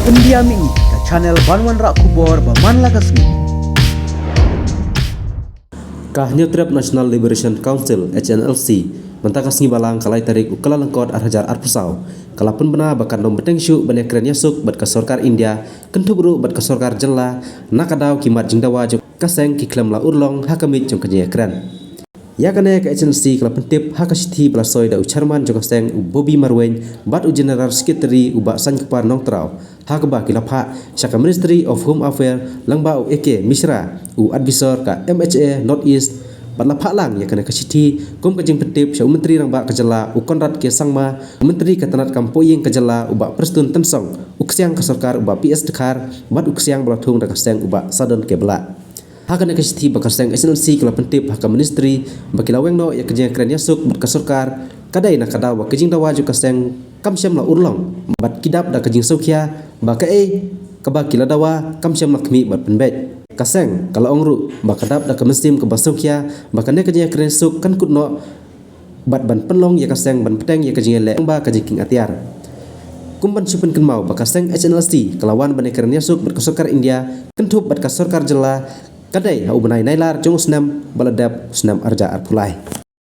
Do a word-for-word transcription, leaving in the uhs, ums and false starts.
India Mih, ka channel ban wanrah khubor ba man la ka sngi. Ka Hynñiewtrep National Liberation Council, H N L C, mynta ka sngi Balang, ka lai tarik u Kyllalyngkot ar hajar arphew saw, ka la pynbna ba kan ym bteng shuh ban ïakren ïasuk bad ka sorkar India, kynthup ruh bad ka sorkar jylla, na ka daw ki mat jingdawa jong ka seng ki khlem la urlong ha ka miej jong ka jingïakren. Ïa kane ka H N L C ka la pyntip ha ka shithi ba la soi da u chairman jong ka seng u Bobby Marwein bad u general secretary u Bah Saiñkupar Nongtraw, ha kaba ki la phah sha ka Ministry of Home Affairs lyngba u A K Mishra, u advisor ka M H A North East, bad la phah lang ïa kane ka shithi kum ka jingpyntip sha u Myntri Rangbah ka jylla u Conrad K Sangma, u Myntri ka tnat kam poh ïing ka jylla u Bah Prestone Tynsong, u ksiang ka sorkar u Bah P S Dkhar, bad u ksiang ba la thung da ka seng u Bah Sadon K Blah. Ha kane ka shithi ba ka seng H N L C ka la pyntip ha ka ministry ba ki la weng noh ïa ka jingïakren ïasuk bad ka sorkar, ka dei na ka daw ba ka jingdawa jong ka seng kam shym la urlong bad ki dap da ka jingsngewkhia ba kaei kaba ki la dawa kam shym la khmih bad pynbeit. Ka seng ka la ong ruh ba ka dap da ka mynsiem kaba sngewkhia ba kane ka jingïakren ïasuk kan kut noh bad ban pynlong ïa ka seng ban bteng ïa ka jingïaleh lyngba ka jingkieng atiar. Kum ban shu pynkynmaw ba ka seng H N L C ka la wan ban ïakren ïasuk bad ka sorkar India kynthup bad ka sorkar jylla, ka dei ha u bnai Nailar jong u snem ba la dep, u snem ar hajar arphew lai.